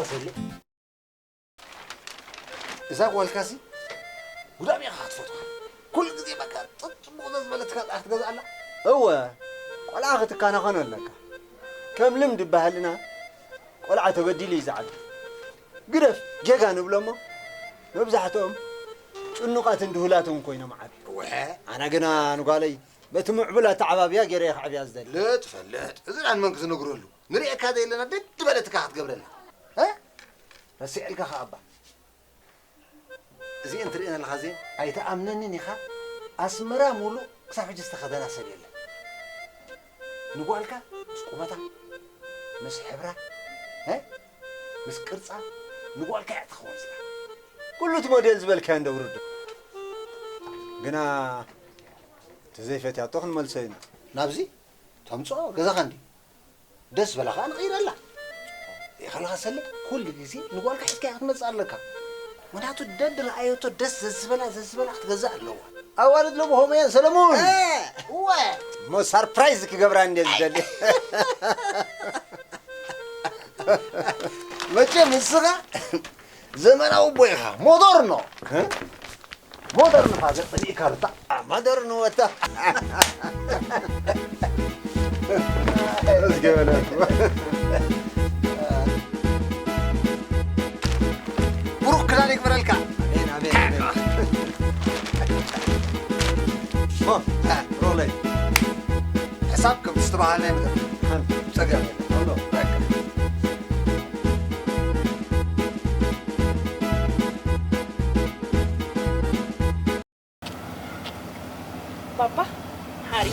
ዘለ እዛ ጓልካሲ ጉዳም ኢኻ ክትፈትዋ። ኩሉ ግዜ በቃ ጥጥ ጽቡቕ ዘዝበለትካ ጣሕ ትገዝኣላ። እወ፣ ቆልዓ ክትካናኸኖ ኣለካ። ከም ልምዲ ባህልና ቆልዓ ተበዲሉ እዩ ዝዓቢ። ግደፍ፣ ጌጋ ንብሎ እሞ መብዛሕትኦም ጭኑቓትን ድሁላትን ኮይኖም ዓብዩ። እወ። ኣነ ግና ንጓለይ በቲ ምዕቡል ኣተዓባብያ ገይረ እየ ከዕብያ ዝደሊ። ልጥ ፈልጥ። እዚ ደኣ ንመን ክትነግረሉ? ንርእየካ ዘየለና ደድ በለትካ ክትገብረና። እ? ረሲዕልካ ከኣ እባ። እዚአን ትርእየን ኣለኻ እዚአን? ኣይትኣምነንን ኢኻ። ኣስመራ ሙሉእ ክሳብ ሕጂ ዝተኸደና ሰብ የለን። ንጓልካ ምስ ቁመታ፣ ምስ ሕብራ፣ እ? ምስ ቅርጻ፣ ንጓልካ እያ ትኸውን እዚኣ። ኩሉ እቲ ሞዴል ዝበልካዮ እንዶ ውርዱ። ግና እቲ ዘይፈትያቶ ክንመልሶ ኢና። ናብዚ ተምጽኦ ገዛኻ እንዲ ደስ በላ ኸዓ ንቕይረላ። ይኸልኻ ሰለ ኩሉ ግዜ ንጓልካ ሒዝካያ ክትመጽእ ኣለካ። ምኽንያቱ ደድ ረኣየቶ ደስ ዘዝበላ ዘዝበላ ክትገዝእ ኣለዋ። ኣዋልድ ሎሚ ሆመ እየን ሰለሙን። እ፣ እወ። እሞ ሳርፕራይዝ ክገብራ እንደ ዝደሊ። መቸም ንስኻ ዘመናዊ ኣቦ ኢኻ። ሞደርኖ። እ? ሞደርኖ ፋዘር ጥሊእካ ርታ። ሞደርኖ ወታ። እስኪ በለኩ። ብሩክ ክዳን ይግበረልካ። ኣሜን፣ ኣሜን፣ ኣሜን። ኦ፣ ሮለይ። ሕሳብ ከም ዝተባህለ ነገር። ጸገም የለን። ኣሎ። በቃ። ባባ፣ ሓሪ።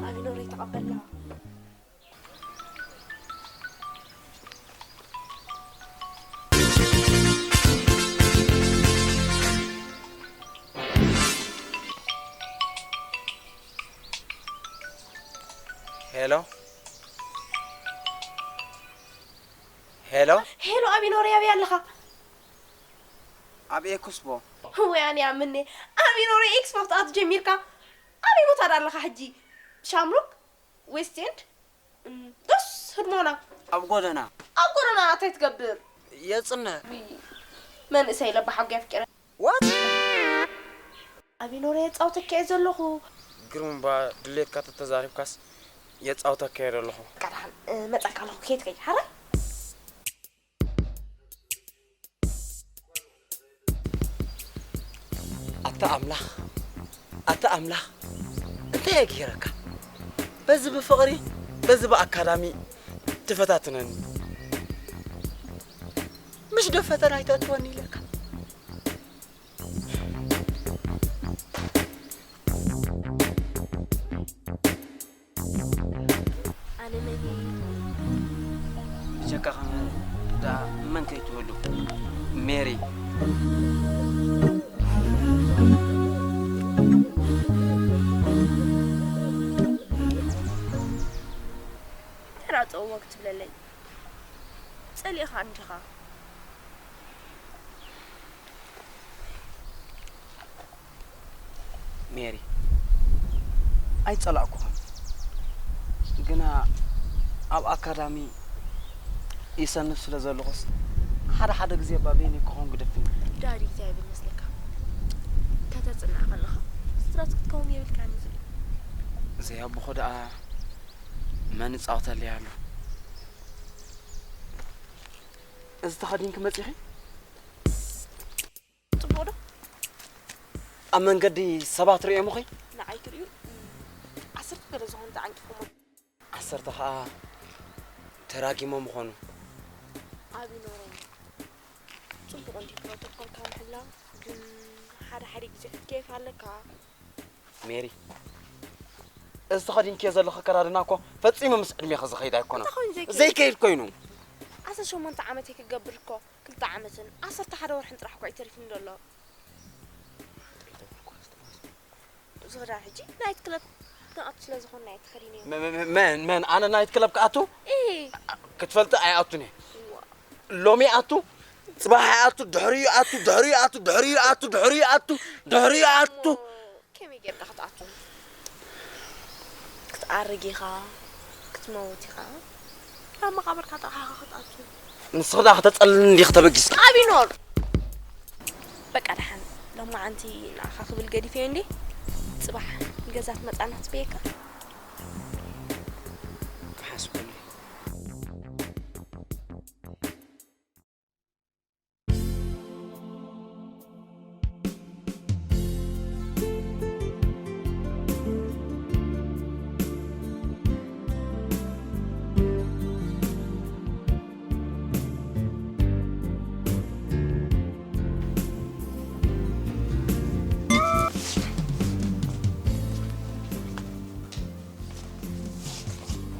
ኣቢኖር ይተቐበልና። ሄሎ። ሄሎ። ሄሎ፣ ኣቢኖር፣ ኣበይ ኣለኻ? ኣብ ኤክስፖ። ወይ፣ ኣነ ኣምኔ፣ ኣቢኖር፣ ኤክስፖ ክትኣቱ ጀሚርካ? ኣበይ ቦታ ዳ ኣለኻ ሕጂ? ሻምሩክ? ዌስት ኤንድ? እም፣ ዶስ ህድሞና? ኣብ ጎደና። ኣብ ጎደና እንታይ ትገብር? የጽንዕ። ውይ፣ መንእሰይ ለባሓጎ የፍቅረ። ዋት? ኣቢኖር የጻውተካ እየ ዘለኹ። ግርም እባ ድሌትካ ተተዛሪብካስ የጻውተካ እየ ዘለኹ። ቀዳም፣ እ፣ መጻካ ኣለኹ፣ ከይትከይድ፣ ሓራይ? ኣታ ኣምላኽ፣ ኣታ ኣምላኽ፣ እንታይ እየ ገይረካ? በዚ ብፍቕሪ፣ በዚ ብኣካዳሚ ትፈታትነኒ። ምሽ ዶ ፈተና ኣይተእትወኒ ኢለካ? ኣነ መን እየ? ብጀካኻ ደኣ መን ከይትህሉ? ሜሪ። ተራጽእዎ ክትብለለይ ጸሊእኻ እንዲኻ። ሜሪ፣ ኣይጸላእኩኻን፣ ግና ኣብ ኣካዳሚ ይሰንፍ ስለ ዘለኹስ፣ ሓደ ሓደ ግዜ እባ በይነይ ክኸውን ግደፍኒ። ዳዲ እግዚኣብሔር ይመስገን። ከተጽንዕ ከለኻ ስትረስ ክትከውን የብልካን እዩ ዝብል። ዘይ ኣቦኹ ደኣ መን ይጻወተለይ ኣሎ? እዚ ተኸዲንኪ መጺኺ? ጽቡቕ ዶ? ኣብ መንገዲ ሰባት ርእዮምኺ? ንዓይ ክርእዩ፣ ዓሰርተ ገለ ዝኾኑ ተዓንቂፎም። ዓሰርተ ኸኣ ተራጊሞም ምኾኑ። ኣብ ይኖረኒ። ጽቡቕ እንዲ ፕሮቶኮልካ ምሕላው ግን ሓደ ሓደ ግዜ ክትከይፍ ኣለካ። ሜሪ፣ እዚ ተኸዲንክዮ ዘለኺ ኣከዳድና እኮ ፈጺሙ ምስ ዕድሜኺ ዝኸይድ ኣይኮነን። እንታይ ኮይኑ ዘይከይድ? ዘይከይድ ኮይኑ። ዓሰርተ ሸሞንተ ዓመተይ ክገብር እኮ ክልተ ዓመትን ዓሰርተ ሓደ ወርሕን ጥራሕ እኳ እዩ ተሪፉኒ ዘሎ። እዚ ክዳን ሕጂ ናይት ክለብ ክንኣቱ ስለ ዝኾንና እየ ተኸዲነዮ። መ- መ- መ- መን መን ኣነ ናይት ክለብ ክኣቱ? እይ። ክትፈልጢ ኣይኣቱን እየ። ዋ። ሎሚ ኣቱ፣ ጽባሕ ኣቱ፣ ድሕሪ ኣቱ፣ ድሕሪ ኣቱ፣ ድሕሪ ኣቱ፣ ድሕሪ ኣቱ፣ ድሕሪ ኣቱ። ከመይ ጌርካ ክትኣቱ? ክትኣርግ ኢኻ፣ ክትመውት ኢኻ። ናብ መቓብርካ ጥራሕ ኢኻ ክትኣቱ። ንስኺ ደኣ ከተጸልኒ እንዲኺ ተበጊስኪ። ኣቢኖር! በቃ ደሓን፣ ሎማዓንቲ ንዓኻ ክብል ገዲፈዮ እንዴ። ጽባሕ ንገዛ ትመጻና ትጽበየካ። ክሓስበሉ።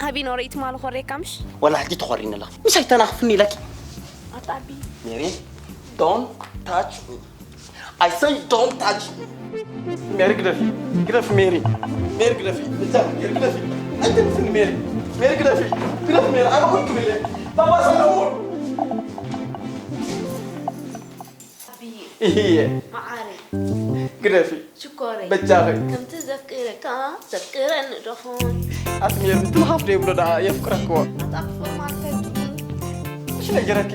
ኣቢኖ ርኢ ትማሊ ኮሬካ ምሽ? ወላ ሕጂ ትኾሪኒ ኣለኺ። ምሳይ ተናኽፍኒ ኢለኪ። ኣጣቢ። ሜሪ፣ don't touch me. I say don't touch me. ሜሪ ግደፊ፣ ግደፊ ሜሪ። ሜሪ ግደፊ፣ እዛ ሜሪ ግደፊ። ኣይትንፍኒ ሜሪ። ሜሪ ግደፊ፣ ግደፊ ሜሪ። ኣነ ኮንኩ ሜሪ። ባባ ሰለሙን። ኣቢ። እየ። መዓረይ። ግደፊ። ሽኮረይ። በጃኺ። ከምቲ ዘፍቅረካ ዘፍቅረኒ ዶ ኾን? ኣቲ ሜሪ፣ ትምሃፍ ዶ ይብሎ ደኣ የፍቅረክዎ። ኣታ ክፎርማል ተኪ። እሺ ነገረኪ።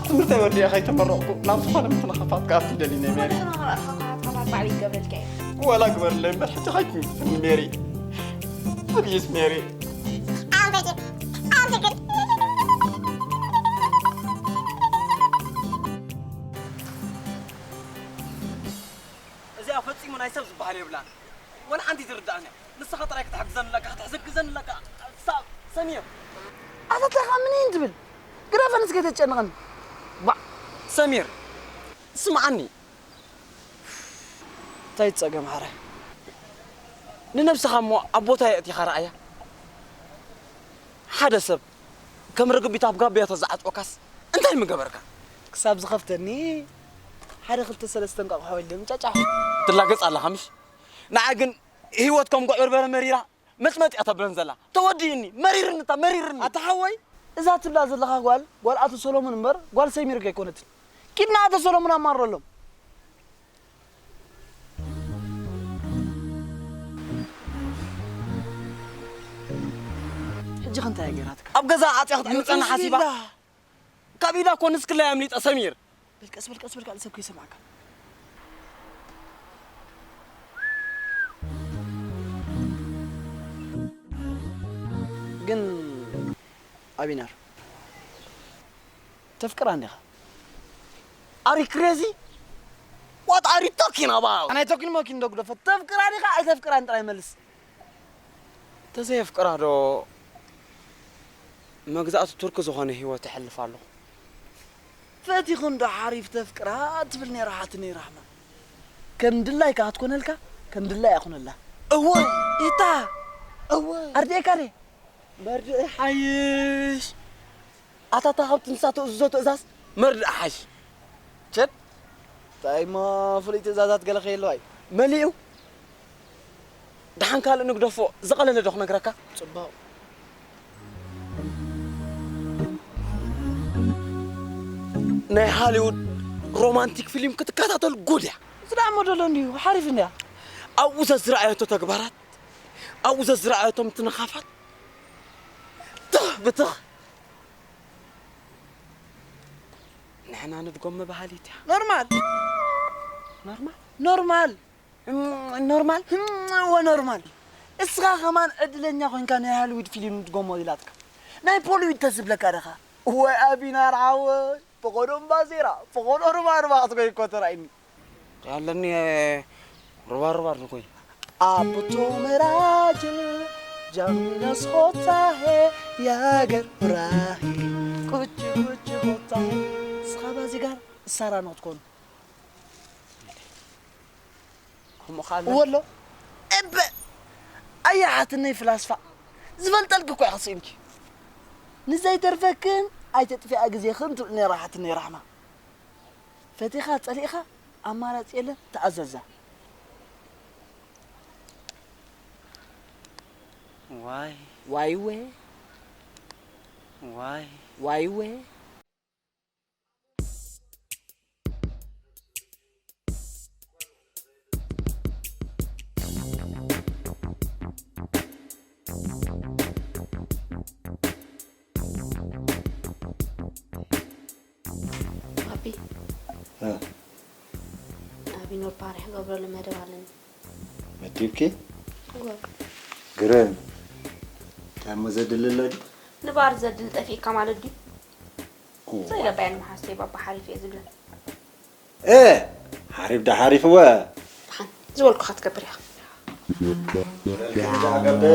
ትምህርተይ ወዲአ ከይተመረቕኩ ናብ ዝኾነ ምትንኻፋት ክኣቱ ይደሊ እየ ሜሪ። ወላ ተመረቕካ ከኣ ተባባዕ ይገብረልካ እዩ። ወላ ግበርለይ እምበር ሕጂ ከይትንፍኒ ሜሪ። ፕሊዝ ሜሪ። እዚኣ ፈጺሙ ናይ ሰብ ዝበሃል የብላን። ወላ ሓንቲ ትርዳእኒ። ንስኻ ጥራይ ክትሕግዘኒ ኣለካ፣ ክትሕግዘኒ ኣለካ። ሳ-፣ ሰሚር። ኣታ እንታይ ምን ትብል? ግደፈኒ እስከ ተጨንቐኒ። ባ-፣ ሰሚር፣ ስምዓኒ። እንታይ ጸገም ሓረ? ንነብስኻ እሞ ኣብ ቦታ የእቲኻ ረኣያ። ሓደ ሰብ ከም ርግቢት ኣብ ጋብያ ተዝዓጽወካስ እንታይ ምገበርካ? ክሳብ ዝኸፍተኒ ሓደ ክልተ ሰለስተ እንቋቑሖ ወልደ ምጫጫሑ። ትላገጽ ኣለኻ ምሽ? ንዓይ ግን ህይወት ከም ጉዕ በርበረ መሪራ መጽመጥ እያ ተብለን ዘላ። ተወዲእኒ፣ መሪርኒ፣ እታ መሪርኒ። ኣታ ሓወይ፣ እዛ ትብላ ዘለኻ ጓል፣ ጓል ኣቶ ሰሎሞን እምበር ጓል ሰሚር ኣይኮነትን። ኪድና ኣቶ ሰሎሞን ኣማርረሎም። ሕጂ ከ እንታይ እያ ገይራትካ? ኣብ ገዛ ዓጽያ ክትዕምጸና ሓሲባ። ቢስሚላህ። ካብ ኢዳ እኮ ንስክላ እያ ኣምሊጣ ሰሚር። በል ቀስ በል፣ ቀስ በል፣ ካልእ ሰብ ከይሰምዓካ። ግን ኣቢነር፣ ተፍቅራ እንዲኻ? Are you crazy? What are you talking about? ኣናይ ቶኪን ሞኪን ዶ ግደፎ፣ ተፍቅራ ዲኻ ኣይተፍቅራን ጥራይ መልስ። ተዘየፍቅራ ዶ መግዛእቲ ቱርኪ ዝኾነ ህይወት የሕልፍ ኣለኹ። ፈቲኹ እንዶ ሓሪፍ ተፍቅራ ትብል ነይራ ሓትነይ ራሕማ። ከም ድላይካ ክትኮነልካ፣ ከም ድላያ ኩነላ። እወ። ኢታ። እወ። ኣርዲኤካ ድየ? መርድእ ሓይሽ። ኣታ እታ ካብ ትንሳ ትእዝዞ ትእዛዝ መርድእ ሓይሽ። ቸድ። እንታይ እሞ ፍሉይ ትእዛዛት ገለ ከየለዋ እዩ? መሊኡ። ደሓን ካልእ ንግደፎ፣ ዝቐለለ ዶ ክነግረካ? ጽቡቕ። ናይ ሃሊውድ ሮማንቲክ ፊልም ክትከታተል ጉድ እያ። እዚ ደኣ እሞ ደሎ እንድዩ፣ ሓሪፍ እንድያ። ኣብኡ ዘዝረኣየቶ ተግባራት፣ ኣብኡ ዘዝረኣየቶ ምትንኻፋት፣ ትኽ ብትኽ። ንሕና ንድጎም መባህሊት እያ። ኖርማል። ኖርማል? ኖርማል። እም፣ ኖርማል? እም፣ እወ ኖርማል። እስኻ ከማን ዕድለኛ ኮይንካ ናይ ሃሊውድ ፊልም ንድጎሞ ኢላትካ። ናይ ፖሊውድ ተዝብለካ ደኻ? እወ ኣቢናር ሓወይ፣ ፈቐዶ እምባ ዜራ፣ ፈቐዶ ሩባ ሩባ ክትኮይ እኮ ተራእዩኒ። ኣለኒ ሩባ ሩባ ንኮይ። ኣቡቶ መራጅ ጃሚነስ ሆታሄ የኣገር ራሂ ቁጭ ቁጭ ቦታ ንስኻ ባዚ ጋር እሳራ ንክትኮኑ ከምኡ ኻለ እወሎ እበ ኣያ ሓትነይ ፍላስፋ ዝፈልጠልኪ እኮ ኢኺ ስኢንኪ ንዘይተርፈክን ኣይተጥፊኣ ግዜኽን ትብል ነራ ሓትነይ ራሕማ ፈቲኻ ጸሊእኻ ኣማራጺ የለን ተኣዘዛ ዋይ ዋይወ ዋይ ዋይወ ኣቢ ኣቢ ኖር ባርሕ ገብረሉ መደብ ኣለኒ መዲብኪ እወ ግርም እንታይ እሞ ዘድሊ ኣሎ ድዩ ንባር ዘድሊ ጠፊእካ ማለት ድዩ ዘይገባያ ንመሓዝተይ ባባ ሓሪፍ እየ ዝብለን እ ሓሪፍ ዳ ሓሪፍወ ሓን ዝበልኩኻ ትገብር ኢኻ ገብር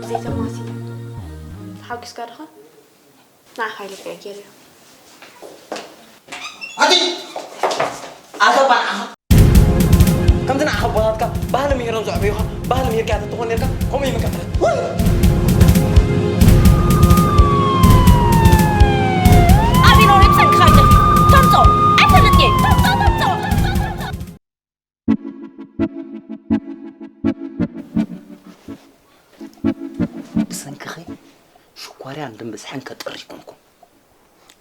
ዘይተማሲ ተሓጒስካ ዲኻ? ንዓኻ ኢለ ጥራይ ገይረዮ። ኣቲ ኣታ ባንዓኻ ከምቲ ንዓኻ ኣቦታትካ ባህሊ ምሂሮም ዘዕበዩኻ ባህሊ ምሂርካ ተትኾን ነርካ ከምኡ ይምካ። ኣቢኖ ሬፕሰን ክኻይደ ተምጾ ኣይፈልጥ እየ ተምጾ ተምጾ ብሰንክኺ ሽኮርያን ድም ብዝሕን ከጥሪ ይኮንኩ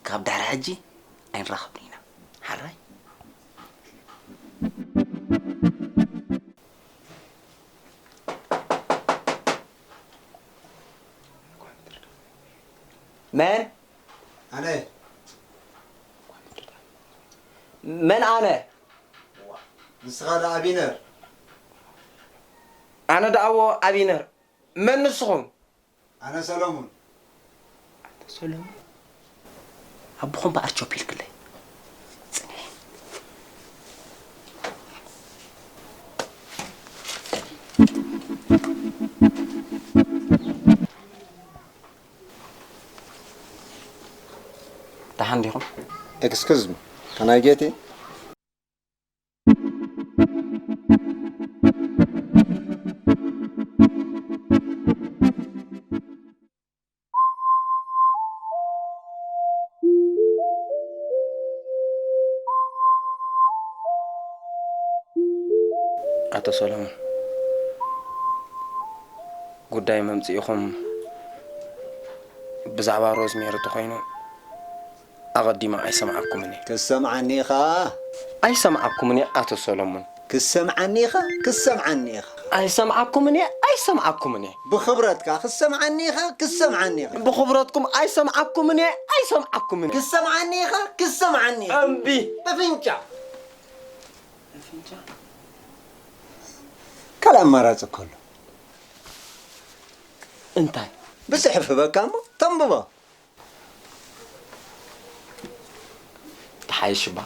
ካብ ድሕሪ ሕጂ ኣይንራኸብን ኢና ሓራይ መን ኣነ መን ኣነ ንስኻ ዳ ኣቢነር ኣነ ደኣዎ ኣቢነር መን ንስኹም ኣነ ሰሎሙን ሰሎሙን ኣቦኹም በኣር ቾፕ ኢልክለይ ጽንሒ ደሓን ዲኹም? Excuse me, can I get in? ኣቶ ሰሎሞን ጉዳይ መምፅኢኹም ብዛዕባ ሮዝሜሪ ተኾይኑ ኣቐዲመ ኣይሰምዓኩምን እየ። ክሰምዓኒ ኢኻ? ኣይሰምዓኩምን እየ ኣቶ ሰሎሞን። ክሰምዓኒ ኢኻ? ክሰምዓኒ ኢኻ? ኣይሰምዓኩምን እየ ኣይሰምዓኩምን እየ። ብኽብረትካ ክሰምዓኒ ኢኻ? ክሰምዓኒ ኢኻ? ብኽብረትኩም ኣይሰምዓኩምን እየ ኣይሰምዓኩምን እየ። ክሰምዓኒ ኢኻ? ክሰምዓኒ ኢኻ? እምቢ። በፍንጫ ካልእ ኣማራፂ እኮ ኣሎ። እንታይ? ብፅሑፍ ህበካ እሞ ተንብቦ። ትሓይሽ እባ።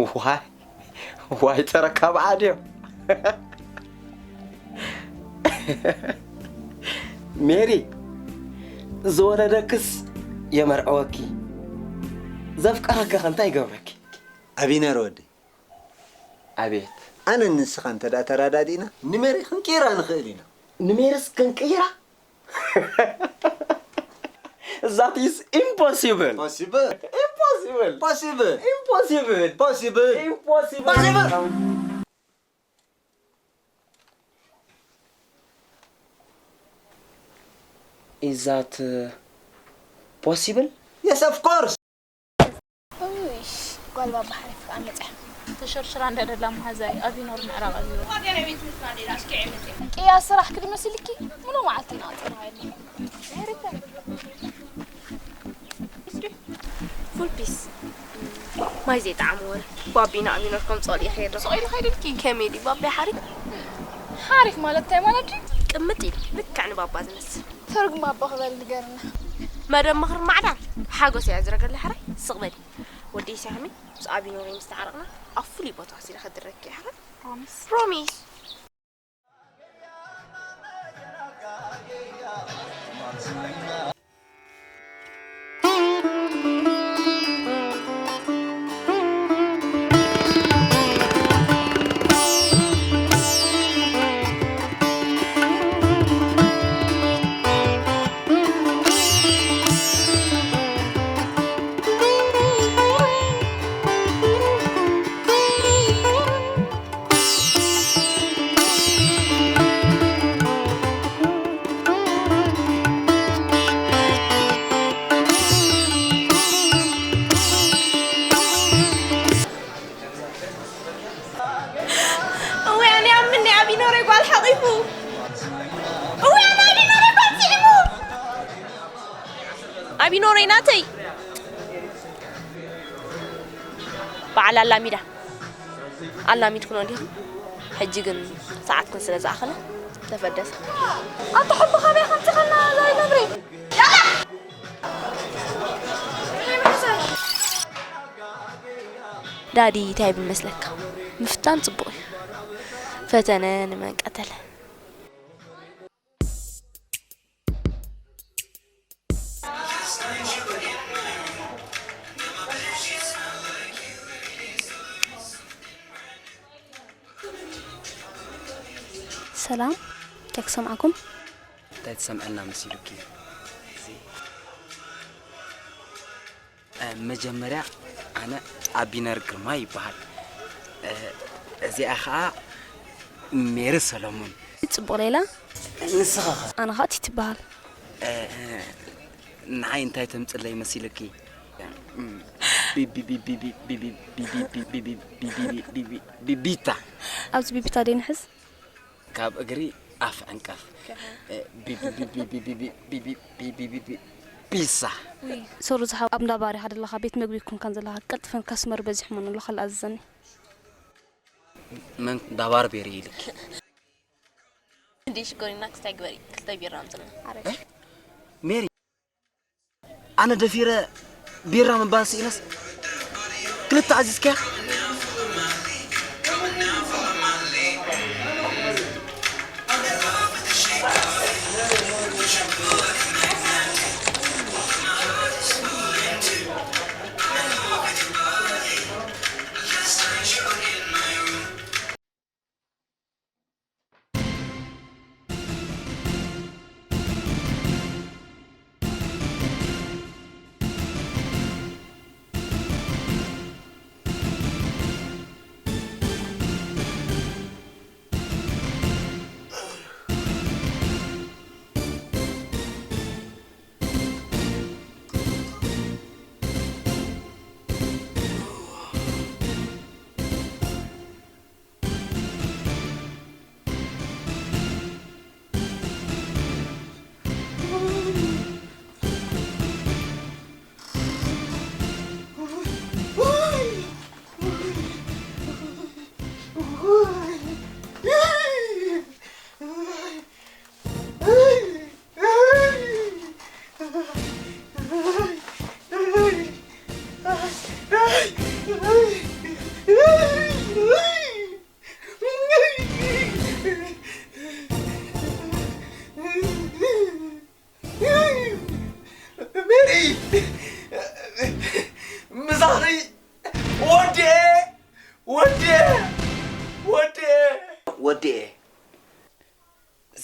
ዋይ ዋይ፣ ጸረካ ብዓድዮ። ሜሪ፣ ዝወለደክስ የመርዕወኪ፣ ዘፍቀረከ ከ እንታይ ይገብረኪ? ኣቢነር ወዲ። ኣቤት። ኣነ ንስኻ እንተ ደኣ ተራዳዲእና ንሜሪ ክንቅይራ ንኽእል ኢና። ንሜርስ ክንቅይራ? That is impossible. Possible. Impossible. Possible. Impossible. Possible. Impossible. Possible. Is that uh, possible? Yes, of course. ኡሽ ጓል ባባ ሓሪፍ ከኣ መጽያ ተሸርሽራ እንዳ ደላ መሃዛይ ኣቢኖር ምዕራቕ ኣቢዎ ቅያ ስራሕ ክዲ መሲልኪ ሙሉ መዓልቲ ኢና ቀጺና ያለ ፉል ፒስ ማይ ዘይጠዓመ ወረ ባቢና ኣቢኖር ከም ጸልኢ ከየዶ ስቕ ኢሉ ከይድልኪ ከመይ ድዩ ባቢ ሓሪፍ ሓሪፍ ማለት እንታይ ማለት ድዩ ቅምጥ ኢሉ ልክዕ ንባባ ዝመስል ትርጉም ኣቦ ክበል ንገርና መደብ ምኽሪ ማዕዳ ሓጎስ እያ ዝረገለ ሕራይ ስቕ በሊ ወደይ ሳሚ ምስ ኣቢኖረይ ምስ ተዓረቕና ኣብ ፍሉይ ቦታ ወሲደ ከድረኪ እየ ሕራይ ፕሮሚስ እውይ ኣነ ኣምኒ ኣቢኖረይ ጓል ሓቂፉ እውይ ኣነ ኣቢኖረይ ጓል ስዒሙ ኣቢኖረይ ናተይ በዓል ኣላሚዳ ኣላሚድክኖ እንዲኹም ሕጂ ግን ሰዓትክን ስለ ዝኣኸለ ተፈደሰ ኣንታ ሕቡ ካበይ ከምፅኸልና ዛይ ነብሪ ዳዲ እንታይ ይብል መስለካ? ምፍታን ጽቡቕ እዩ። ፈተነ ንመን ቀተለ? ሰላም፣ እንታይ ክሰምዓኩም? እንታይ ትሰምዐና መሲሉኪ? መጀመርያ ኣነ ኣቢነር ግርማይ ይበሃል። እዚኣ ኸኣ ሜሪ ሰሎሞን። ጽቡቕ ሌላ። ንስኻ ኸ? ኣነ ኸኣ ቲቲ ይበሃል። ንዓይ እንታይ ተምጽለይ መሲልኪ? ቢቢታ። ኣብዚ ቢቢታ ደይ ንሕዝ? ካብ እግሪ ኣፍ ዕንቀፍ ቢሳ። ሶሪ ዝሓው ኣብ እንዳ ባር ኢኻ ዘለኻ ቤት መግቢ ኣይኮንካን ዘለኻ ቀልጥፈን ካስመር በዚሖም ኣሎ ካልእ ኣዝዘኒ። መን እንዳ ባር ቤሪ ኢልኪ። እንዴ ሽኮሪና ክስታይ ግበሪ ክልተ ቢራ ኣምፅልና። ሜሪ ኣነ ደፊረ ቢራ ምባል ስኢነስ ክልተ ኣዚዝካያ።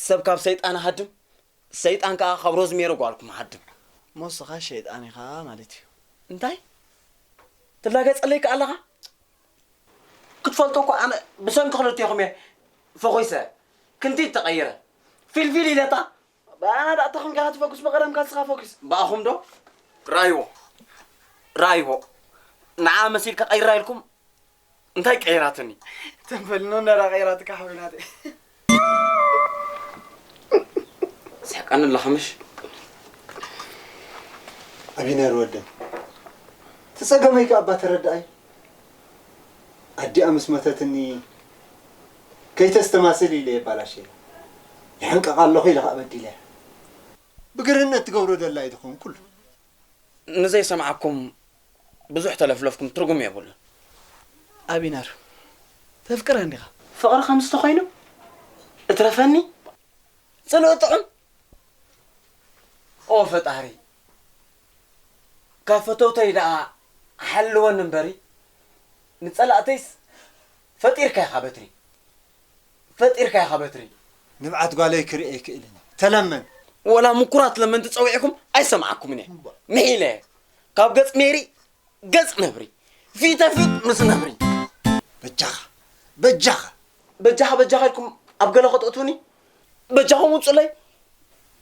ሰብ ካብ ሰይጣን ሃድም፣ ሰይጣን ከኣ ካብ ሮዝሜሪ ጓልኩም ሃድም። ሞስኻ ሸይጣን ኢኻ ማለት እዩ። እንታይ? ትላገጸለይ ከኣ ኣለኻ? ክትፈልጦ እኮ ኣነ ብሰንኪ ክልቴኹም እየ ፈኺሰ። ክንቲት ተቐይረ። ፊልፊል ኢለታ። ብኣና ደኣ ተኾንካ ትፈኩስ፣ ብቐደምካ ንስኻ ፈኩስ። ብኣኹም ዶ? ራይዎ። ራይዎ። ንዓ መሲልካ ቀይራ ኢልኩም እንታይ ቀይራትኒ? ተንበልኖ ነራ ቀይራትካ ሓወይ ናተይ። ስሕቀኒ ኣለኻ ምሽ? ኣቢነር ወደይ፣ እቲ ጸገመይ ከኣ እባ ተረድኣይ። ኣዲኣ ምስ መተትኒ ከይተስተማስል ኢለ የባላሸየ። ይሕንቀቕ ኣለኹ ኢለ ከኣ በዲለያ። ብግርህነት ትገብሮ ደላ እዩ ዝኸውን ኩሉ። ንዘይሰምዓኩም ብዙሕ ተለፍለፍኩም ትርጉም የብሉን። ኣቢነር፣ ተፍቅራ እንዲኻ? ፍቕሪ ከምዚ ተኾይኑ እትረፈኒ? ጽልኢ ጥዑም? ኦ ፈጣሪ፣ ካብ ፈተውተይ ደኣ ሓልወኒ እምበሪ፣ ንጸላእተይስ ፈጢርካ ኢኻ በትሪ። ፈጢርካ ኢኻ በትሪ። ንብዓት ጓለይ ክርኢ ኣይክእልን እየ። ተለመን። ወላ ምኩራት ለመንቲ ጸዊዕኩም ኣይሰምዓኩምን እየ። እምባ። ምሒለ እየ። ካብ ገጽ ሜሪ ገጽ ነብሪ። ፊተ ፊት ምስ ነብሪ። በጃኻ፣ በጃኻ። በጃኻ፣ በጃኻ ኢልኩም ኣብ ገለ ከተእትውኒ? በጃኹም ውጹለይ።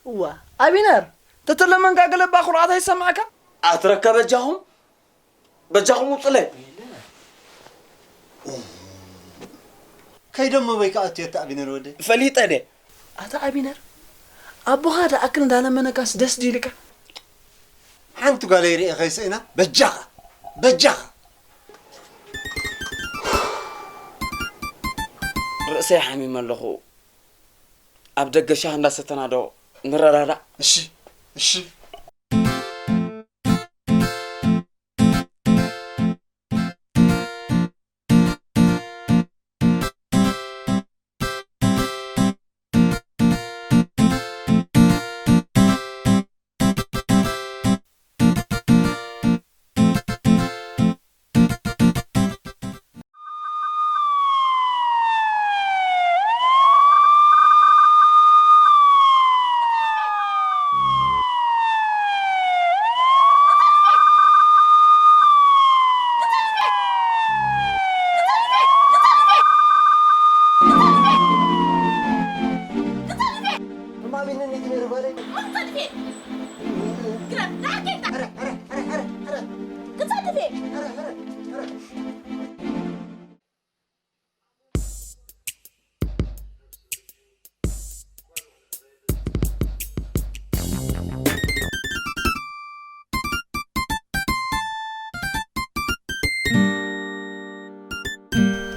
እዋ፣ ኣቢነር፣ ተተለመንካ ገለ እባ ኩርዓት ኣይሰማዕካ? ኣትረከ በጃኹም፣ በጃኹም ውጹለይ። ከይደሞ በይ ከኣቱ የተ ኣቢነር ወደይ። ፈሊጠ ደ። ኣታ ኣቢነር፣ ኣቦኻ ደኣክል እንዳለመነካስ ደስ ዲልካ? ሓንቲ ጓለይ ርኤ ከይስእና፣ በጃኻ፣ በጃኻ። ርእሰይ ሓሚመ ኣለኹ። ኣብ ደገ ሻሂ እንዳሰተና ዶ ንረዳዳእ? እሺ፣ እሺ።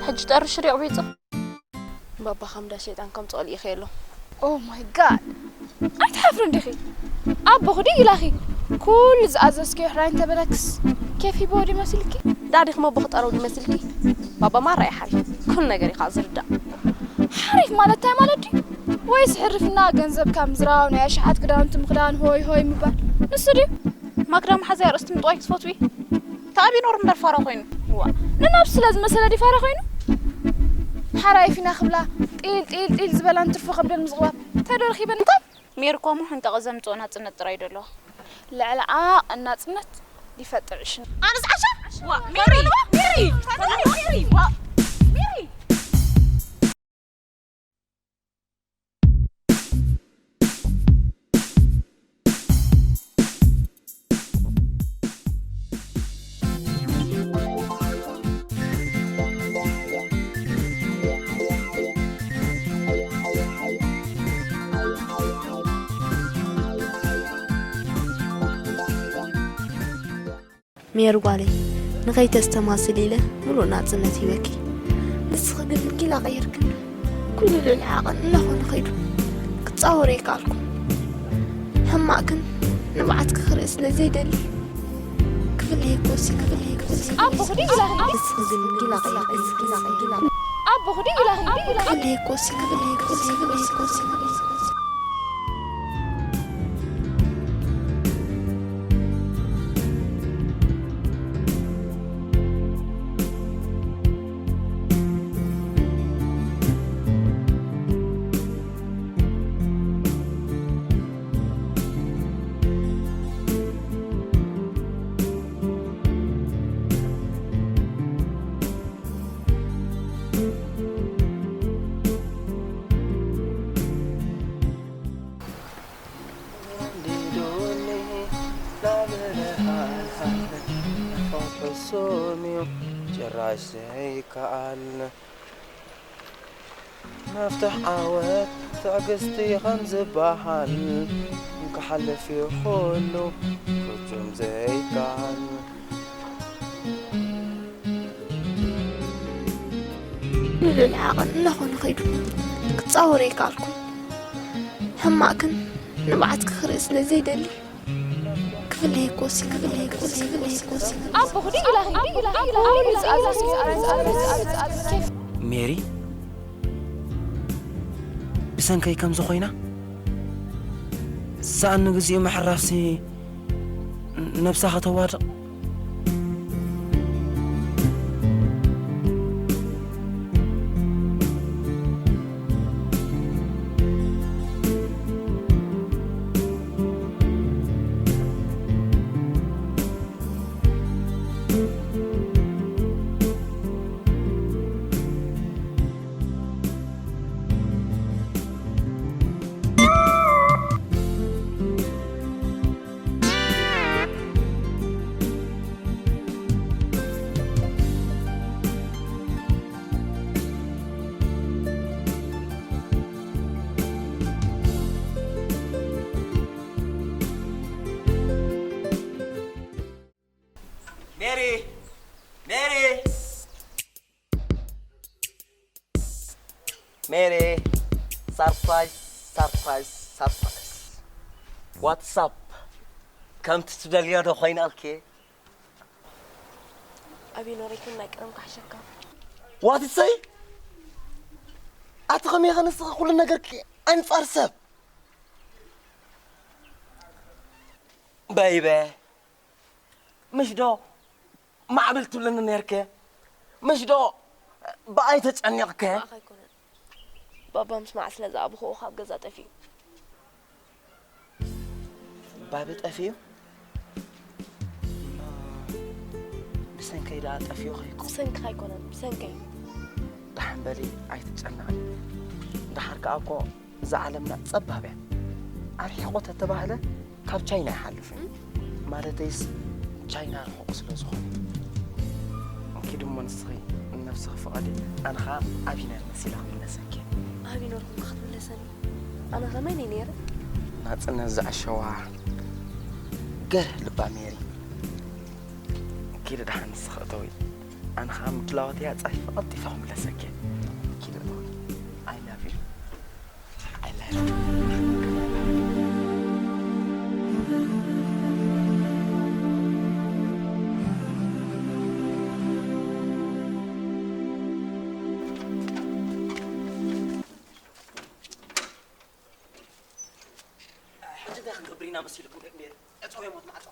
ሕጂ ጠርሹ ሪቕ ቢጹ። ባባ ከም እንዳ ሸይጣን ከምጽኦ ልኢኸ ኣሎ። Oh my God! ኣይትሓፍርን ዲኺ? ኣቦኺ ድዩ ኢላኺ? ኩሉ ዝኣዘዝክዮ ሕራይ እንተበለክስ ኬፍ ሂብዎ ድዩ መሲልኪ? ዳዲኺ ኣቦኺ ጠረው ድዩ መሲልኪ? ባባ ማራ እዩ ሓሪፍ። ኩሉ ነገር እዩ ከዓ ዝርዳእ። ሓሪፍ ማለት እንታይ ማለት ድዩ? ወይስ ሕርፍና ገንዘብካ ምዝራብ፣ ናይ ኣሽሓት ክዳውንቲ ምኽዳን፣ ሆይ ሆይ ምባል? ንሱ ድዩ? ማክዳ መሓዛ ኣርእስቲ ምጥዋይ ክትፈትዊ? ተኣቢኖር እምበር ፋራ ኮይኑ። ዋ፣ ንነብሱ ስለ ዝመሰለ ድዩ ፋራ ኮይኑ? ሓራይ ፊና ክብላ ጢል ጢል ጢል ዝበላ እንትርፎ ከብደን ምዝቕባብ። እንታይ ዶ ረኺበን? እንታይ? ሜሪ እኮ እሞ ሕንቀቐ ዘምጽኦ ናጽነት ጥራይ ዶ ኣለዋ? ልዕሊ ዓቐን ናጽነት ይፈጥር ዕሽነት። ኣነስ ዓሻ? ዋ፣ ሜሪ! ሜሪ! ሜሪ! ዋ፣ ሜሪ! ሜሪ ጓለይ፣ ንኸይተስተማስሊ ኢለ ምሉእ ናጽነት ሂበኪ። ንስኺ ግን ጊላ ቀይርክኒ። ኩሉ ልዕሊ ዓቐን እናኾነ ኸይዱ ክጻወሮ ኣይከኣልኩን። ሕማቕ ግን ንብዓትኪ ክርኢ ስለ ዘይደሊ ክፍለየኪ ወሲነ፣ ክፍለየኪ ወሲነ። ኣቦ ክዲ ጊላ፣ ንስኺ ግን ጊላ ቀይርክኒ። ኣቦ ክዲ ጊላ፣ ክፍለየኪ ወሲነ፣ ክፍለየኪ ወሲነ፣ ክፍለየኪ ወሲነ። ጭራሽ ዘይከኣል መፍትሕ ዓወት ትዕግስቲ ከም ዝበሃል ክሓልፍ እዩ ኩሉ ፍጹም ዘይከኣል። ንልዑል ዓቐን እናኾነ ኸይዱ ክጻወር ኣይከኣልኩን። ሕማቕ ግን ንብዓትኪ ክርኢ ስለ ዘይደሊ ክፍለየኪ ወሲነ፣ ክፍለየኪ ወሲነ፣ ክፍለየኪ ወሲነ። ኣቦ፣ ክዲ ኢላኺ፣ ክዲ ኢላኺ፣ ክዲ ኢላኺ። ሜሪ፣ ብሰንከይ ከምዚ ኮይና? ሰኣን ንግዚኡ ምሕራፍሲ ነብሳ ከተዋድቕ። ሜሪ! ሜሪ! ሜሪ! ሰርፕራይዝ! ሰርፕራይዝ! ሰርፕራይዝ! ዋትሳፕ! ከምቲ ትደልዮ ዶ ኮይናልኪ? ኣበይ ኖረይክን ናይ ቀደም ክሕሸካ። ዋትሰይ? ኣቲ ከመይ ኸ ንስኺ ኩሉ ነገርኪ ኣንጻር ሰብ? በይበ! ምሽ ዶ ማዕብል ትብለኒ ነርኪ? ምሽ ዶ ብኣይ ተጨኒቕኪ? ብኣኻ ኣይኮነን። ባባ ምስ መዓል ስለ ዝኣበኹዎ ካብ ገዛ ጠፊኡ። ባቢ ጠፊኡ? እማ ብሰንከይ ደኣ ጠፊኡ ኸይኮን? ብሰንክኻ ኣይኮነን፣ ብሰንከይ። ደሓን በሊ ኣይትጨነቒ። ደሓር ከኣ እኮ እዛ ዓለምና ጸባብ እያ። ኣርሒቑ ተተባህለ ካብ ቻይና ኣይሓልፍን እዩ። ማለተይስ ቻይና ርሑቕ ስለ ዝኾነ። ኪዲ እሞ ንስኺ ንነብስኺ ፍቐዲ፣ ኣነ ኸኣ ኣቢነር መሲለ ክምለሰኪ። ኣቢነር ኮንካ ክትምለሰኒ? ኣነ ኸመይ ነይ ነይረ? ናጽነት ዝዓሸዋ ገርህ ልባ ሜሪ። ኪዲ ደሓን ንስኺ እተዊ። ኣነ ኸኣ ምድላዋተይ ኣጻፊፈ ቀልጢፈ ክምለሰኪ። ኪዲ እተዊ። I love you. I love you. ሕጂ እንታይ ክንገብር ኢና መሲልኩም ደቂ ሜሪ? ዕጸው የሞት ማዕጾ።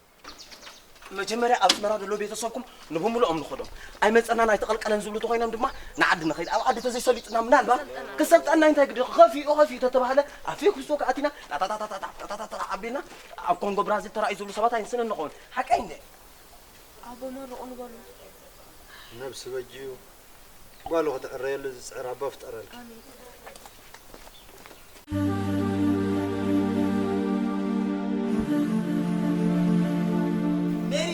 መጀመርያ ኣብ ኣስመራ ዘሎ ቤተሰብኩም ንብምልኦም ንኸዶም። ኣይመጸናን ኣይተቐልቀለን ዝብሉ ተኾይኖም ድማ ንዓዲ ንኸይድ። ኣብ ዓዲ ተዘይሰሊጥና ምናልባት ክሰልጠና እንታይ ግዲ ከፊኡ ከፊኡ ተተባህለ ኣብ ፌስቡክ ኣቲና ጣጣጣጣጣጣ ኣቢልና ኣብ ኮንጎ ብራዚል ተራእዩ ዝብሉ ሰባት ኣይንስእንን ንኸውን። ሓቀይ እንደ ኣቦ መርቑ ንበሉ። ነብሲ በጅዩ ጓሉ ክትዕረየሉ ዝጽዕር ኣቦ ፍጠረልኪ። ሜሪ!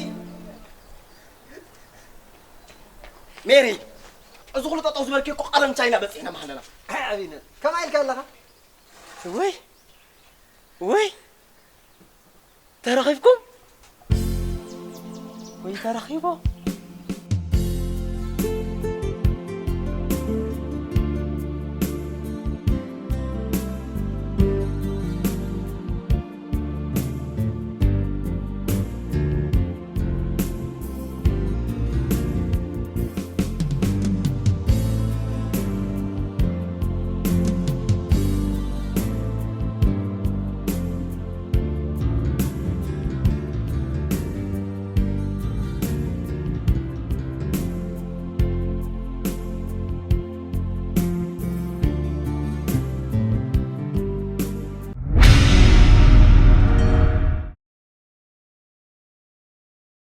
ሜሪ! እዚ ኩሉ ጠጠው ዝበልኪ እኮ ቀደም ቻይና በጺሕና ምሃለና። ኣይ ኣቢነ፣ ከማይ ኢልካ ኣለኻ? ወይ! ወይ! ተረኺብኩም ወይ ተረኺቦ